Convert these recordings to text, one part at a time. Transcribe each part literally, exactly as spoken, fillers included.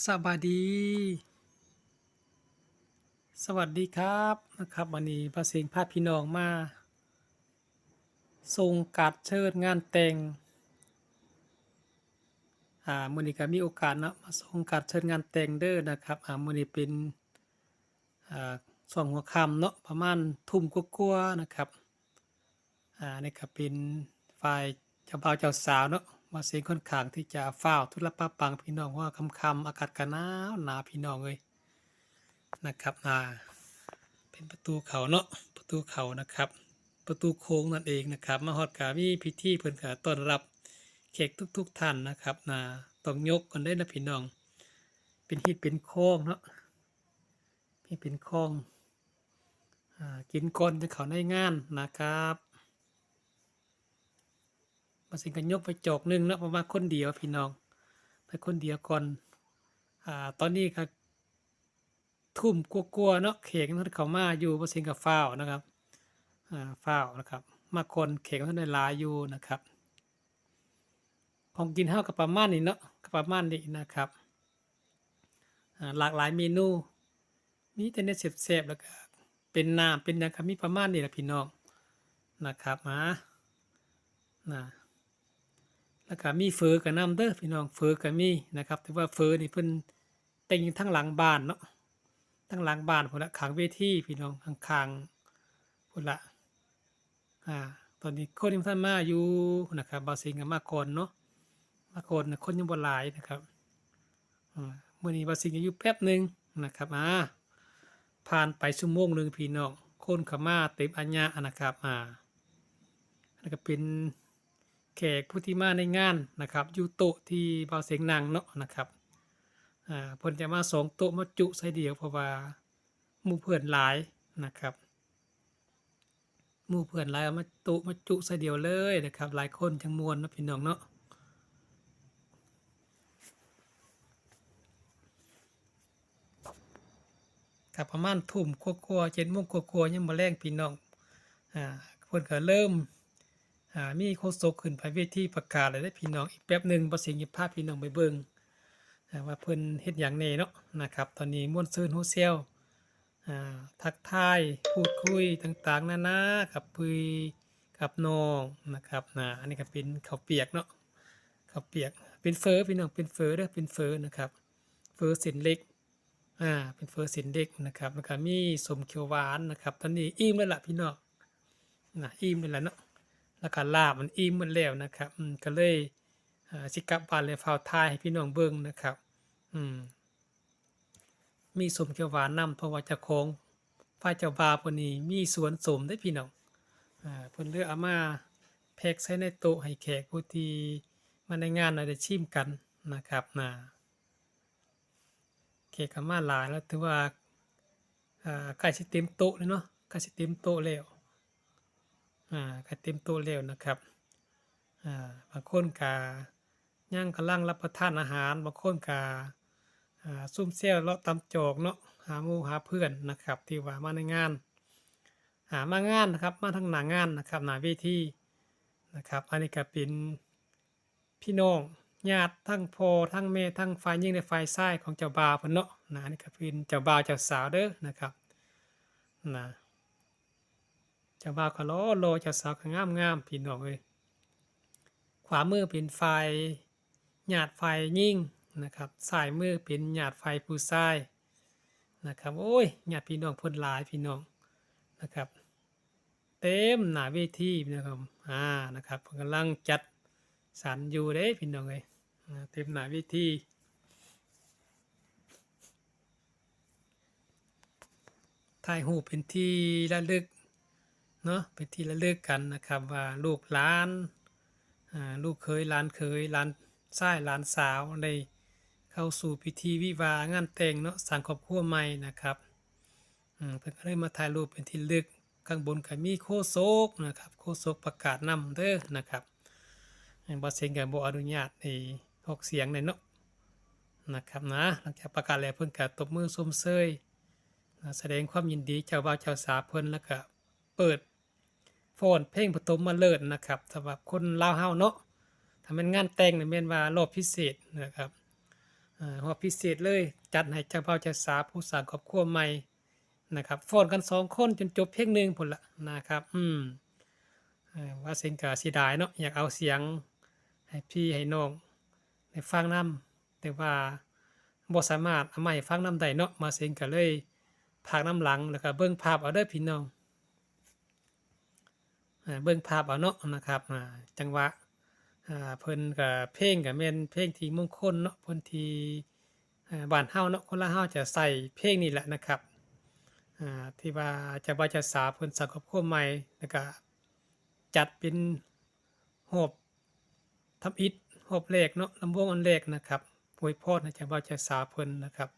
สบายดี สวัสดีครับ นะครับ วันนี้บ่าวเสงพาพี่น้องมาส่งการ์ดเชิญงานแต่ง อ่า มื้อนี้ก็มีโอกาสเนาะ มาส่งการ์ดเชิญงานแต่งเด้อนะครับ อ่า มื้อนี้เป็น อ่า ช่วงหัวค่ำเนาะ ประมาณทุ่มกว่าๆ นะครับ อ่า นี่ก็เป็นฝ่ายเจ้าบ่าวเจ้าสาวเนาะ บ่าวเสงค่อนข้างที่จะฟ้าวธุระปะปังพี่น้อง เพราะว่าค่ำๆ อากาศก็หนาวหนาวพี่น้องเอ้ย นะครับ อ่า เป็นประตูเข้าเนาะ ประตูเข้านะครับ ประตูโค้งนั่นเองนะครับ มาฮอดก็มีพิธีเพิ่นก็ต้อนรับแขกทุกๆ ท่านนะครับ อ่า ต้องยกก่อนเด้อนะพี่น้อง เป็นฮีตเป็นคองเนาะ ฮีตเป็นคอง อ่า กินก่อนจะเข้าในงานนะครับ บ่าวเสงก็ยกไปจอกหนึ่งเนาะ เพราะว่าคนเดียวพี่น้อง ไปคนเดียวก่อน อ่า ตอนนี้ก็ทุ่มกว่าๆ เนาะ แขกยังบ่ทันเข้ามาอยู่ บ่าวเสงก็ฟ้าวนะครับ อ่า ฟ้าวนะครับ มาก่อน แขกยังบ่ทันได้หลายอยู่นะครับ ของกินเฮาก็ประมาณนี้เนาะ ก็ประมาณนี้นะครับ อ่า หลากหลายเมนู มีแต่แนวแซ่บๆ แล้วก็เป็นน้ำเป็นหยังก็มีประมาณนี้ล่ะพี่น้อง นะครับ อ่า นะ แล้วก็มีเฝอก็นำเด้อพี่น้อง เฝอก็มีนะครับ แต่ว่าเฝอนี่เพิ่นแต่งอยู่ทางหลังบ้านเนาะ ทางหลังบ้านพู้นละ ข้างเวทีพี่น้อง ข้างๆ พู้นละ อ่า ตอนนี้คนยังบ่ทันมาอยู่นะครับ บ่าวเสงก็มาก่อนเนาะ มาก่อนนะ คนยังบ่หลายนะครับ อ่า มื้อนี้บ่าวเสงก็อยู่แป๊บหนึ่งนะครับ อ่า ผ่านไปชั่วโมงหนึ่งพี่น้อง คนเข้ามาเต็มอะยะนะครับ อ่า อันนี้ก็เป็นแขกผู้ที่มาในงานนะครับ อยู่โต๊ะที่บ่าวเสงนั่งเนาะนะครับ อ่า เพิ่นจะมาสองโต๊ะมาจุใส่เดียว เพราะว่าหมู่เพื่อนหลายนะครับ หมู่เพื่อนหลาย เอามาโต๊ะมาจุใส่เดียวเลยนะครับ หลายคนจั่งม่วนเนาะพี่น้องเนาะ ครับ ประมาณทุ่มกว่าๆ เจ็ดโมงกว่าๆ ยามมื้อแลงพี่น้อง อ่า เพิ่นก็เริ่ม อ่า มีโฆษกขึ้นไปเวทีประกาศแล้วเด้อพี่น้อง อีกแป๊บหนึ่งบ่าวเสงสิพาพี่น้องไปเบิ่ง อ่า ว่าเพิ่นเฮ็ดหยังแหน่เนาะนะครับ ตอนนี้ม่วนซื่นฮู้แซว อ่า ทักทายพูดคุยต่างๆ นานากับพี่กับน้องนะครับ นะ อันนี้ก็เป็นข้าวเปียกเนาะ ข้าวเปียก เป็นเฝอพี่น้อง เป็นเฝอเด้อ เป็นเฝอนะครับ เฝอเส้นเล็ก อ่า เป็นเฝอเส้นเล็กนะครับ แล้วก็มีส้มเขียวหวานนะครับ ตอนนี้อิ่มแล้วล่ะพี่น้อง นะ อิ่มแล้วล่ะเนาะ แล้วก็ลาบมันอิ่มหมดแล้วนะครับ อืม ก็เลย อ่า สิกลับบ้านเลย ฟ้าวถ่ายให้พี่น้องเบิ่งนะครับ อืม มีส้มเขียวหวานนำ เพราะว่าเจ้าของ ฝ่ายเจ้าบ่าวเพิ่นนี่มีสวนส้มเด้อพี่น้อง อ่า เพิ่นเลยเอามาแพ็กใส่ในโต๊ะให้แขกผู้ที่มาในงานน่ะได้ชิมกันนะครับ นะ แขกก็มาหลายแล้ว ถือว่า อ่า ใกล้สิเต็มโต๊ะแล้วเนาะ ใกล้สิเต็มโต๊ะแล้ว อ่า ใกล้เต็มโต๊ะแล้วนะครับ อ่า บางคนก็ยังกำลังรับประทานอาหาร บางคนก็ อ่า ซุ่มแซวเลาะตำจอกเนาะ หาหมู่หาเพื่อนนะครับ ที่ว่ามาในงาน อ่า มางานนะครับ มาทางหน้างานนะครับ หน้าเวทีนะครับ อันนี้ก็เป็นพี่น้องญาติทั้งพ่อทั้งแม่ทั้งฝ่ายหญิงและฝ่ายชายของเจ้าบ่าวเพิ่นเนาะ นะ อันนี้ก็เป็นเจ้าบ่าวเจ้าสาวเด้อนะครับ นะ เจ้าบ่าวก็หล่อๆ เจ้าสาวก็งามๆ พี่น้องเอ้ย ขวามือเป็นฝ่ายญาติฝ่ายหญิงนะครับ ซ้ายมือเป็นญาติฝ่ายผู้ชายนะครับ โอ้ย ญาติพี่น้องเพิ่นหลายพี่น้องนะครับ เต็มหน้าเวทีนะครับ อ่า นะครับ เพิ่นกำลังจัดสรรอยู่เด้พี่น้องเอ้ย อ่า เต็มหน้าเวที ถ่ายรูปเป็นที่ระลึกเนาะ เป็นที่ระลึกกันนะครับ ว่าลูกหลาน อ่า ลูกเขยหลานเขย หลานชายหลานสาวได้เข้าสู่พิธีวิวาห์งานแต่งเนาะ สร้างครอบครัวใหม่นะครับ อืม เพิ่นก็เลยมาถ่ายรูปเป็นที่ระลึก ข้างบนก็มีโฆษกนะครับ โฆษกประกาศนำเด้อนะครับ บ่าวเสงก็บ่อนุญาตให้ออกเสียงเลยเนาะ นะครับนะ หลังจากประกาศแล้วเพิ่นก็ตบมือชมเชยนะ แสดงความยินดีเจ้าบ่าวเจ้าสาวเพิ่น แล้วก็เปิดฟ้อนเพลงปฐมฤกษ์นะครับ สำหรับคนลาวเฮาเนาะ ถ้าแม่นงานแต่งนี่แม่นว่ารอบพิเศษนะครับ อ่า ฮอบพิเศษเลย จัดให้เจ้าบ่าวเจ้าสาวผู้สร้างครอบครัวใหม่นะครับ ฟ้อนกันสองคนจนจบเพลงหนึ่งพู้นละนะครับ อืม เอ่อ บ่าวเซ็งก็เสียดายเนาะ อยากเอาเสียงให้พี่ให้น้องได้ฟังนำ แต่ว่าบ่สามารถเอามาให้ฟังนำได้เนาะ บ่าวเซ็งก็เลยพากย์นำหลัง แล้วก็เบิ่งภาพเอาเด้อพี่น้อง อ่า เบิ่งภาพเอาเนาะนะครับ อ่า จังหวะ อ่า เพิ่นก็ เพลงก็แม่นเพลงที่มงคลเนาะ เพิ่นที่ อ่า บ้านเฮาเนาะ คนลาวเฮาจะใช้เพลงนี้แหละนะครับ อ่า ที่ว่าเจ้าบ่าวเจ้าสาวเพิ่นสร้างครอบครัวใหม่ แล้วก็จัดเป็นฮอบทำอิฐ ฮอบแรกเนาะ ลำวงอันแรกนะครับ อวยพรให้เจ้าบ่าวเจ้าสาวเพิ่นนะครับ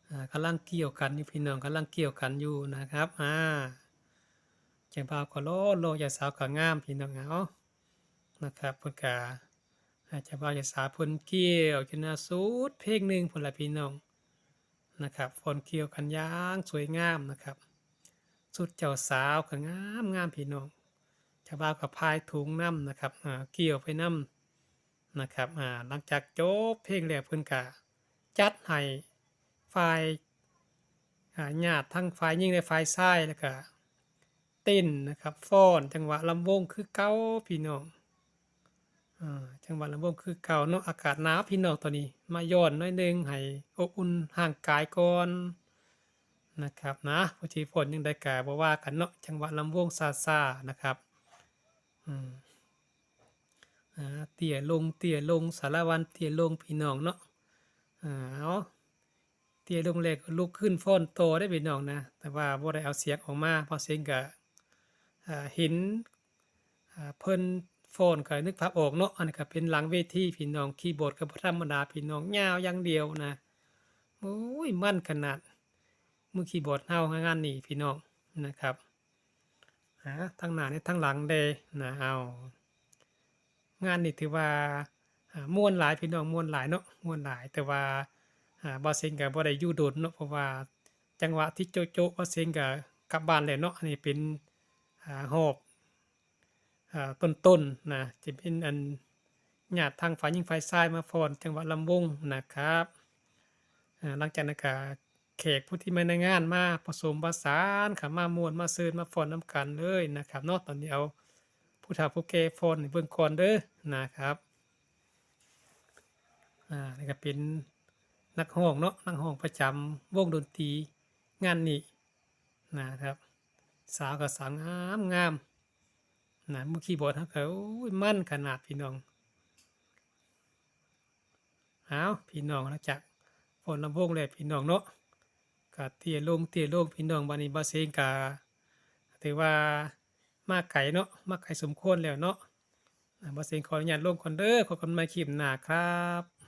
อ่า กำลังเกี่ยวขันอยู่พี่น้อง กำลังเกี่ยวขันอยู่นะครับ อ่า เจ้าบ่าวก็หล่อ หล่อ เจ้าสาวก็งามพี่น้อง เอา นะครับ เพิ่นก็ อ่า เจ้าบ่าวเจ้าสาวเพิ่นเกี่ยวจนว่าสุดเพลงหนึ่งพู้นละพี่น้อง นะครับ ฟ้อนเกี่ยวกันอย่างสวยงามนะครับ ชุดเจ้าสาวก็งามงามพี่น้อง เจ้าบ่าวก็พายถุงนำนะครับ อ่า เกี่ยวไปนำนะครับ อ่า หลังจากจบเพลงแล้วเพิ่นก็จัดให้ฝ่าย อ่า ญาติทั้งฝ่ายหญิงและฝ่ายชาย แล้วก็เต้นนะครับ ฟ้อนจังหวะลำวงคือเก่าพี่น้อง อ่า จังหวะลำวงคือเก่าเนาะ อากาศหนาวพี่น้อง ตอนนี้มาย้อนหน่อยหนึ่งให้อบอุ่นร่างกายก่อนนะครับนะ ผู้ที่ฟ้อนจั่งใดก็บ่ว่ากันเนาะ จังหวะลำวงซาๆ นะครับ อืม อ่า เตี้ยลง เตี้ยลง สารวัตรเตี้ยลงพี่น้องเนาะ อ่า เอา เตี้ยลงแล้วก็ลุกขึ้นฟ้อนต่อเด้อพี่น้องนะ แต่ว่าบ่ได้เอาเสียงออกมา เพราะเสียงก็ อ่า เห็น อ่า เพิ่นฟ้อนก็นึกภาพออกเนาะ อันนี้ก็เป็นหลังเวทีพี่น้อง คีย์บอร์ดก็บ่ธรรมดาพี่น้อง ยาวอย่างเดียวนะ โอ้ย มันขนาด มือคีย์บอร์ดเฮางานนี้พี่น้องนะครับ อ่า ทั้งหน้านี่ทั้งหลังเด้นะ เอา งานนี้ถือว่า อ่า ม่วนหลายพี่น้อง ม่วนหลายเนาะ ม่วนหลาย แต่ว่า อ่า บ่าวเซ็งก็บ่ได้อยู่โดนเนาะ เพราะว่าจังหวะที่โจ๊ะๆ บ่าวเซ็งก็กลับบ้านแล้วเนาะ อันนี้เป็น อ่า ฮอบ อ่า ต้นๆ นะ จะเป็นอันญาติทางฝ่ายหญิงฝ่ายชายมาฟ้อนจังหวะลำวงนะครับ อ่า หลังจากนั้นก็แขกผู้ที่มาในงานมาผสมผสานเข้ามาม่วนมาซื่นมาฟ้อนนำกันเลยนะครับเนาะ ตอนนี้เอาผู้เฒ่าผู้แก่ฟ้อนให้เบิ่งก่อนเด้อนะครับ อ่า นี่ก็เป็นนักร้องเนาะ นักร้องประจำวงดนตรีงานนี้นะครับ สาวก็สาวงามงามนะ มือคีย์บอร์ดเฮาก็ โอ้ย มันขนาดพี่น้อง เอาพี่น้อง หลังจากฟ้อนลำวงแล้วพี่น้องเนาะ ก็เตี้ยลง เตี้ยลงพี่น้อง บัดนี้บ่าวเซ็งก็ถือว่ามาไกลเนาะ มาไกลสมควรแล้วเนาะ อ่า บ่าวเซ็งขออนุญาตลงก่อนเด้อ พบกันใหม่คลิปหน้าครับ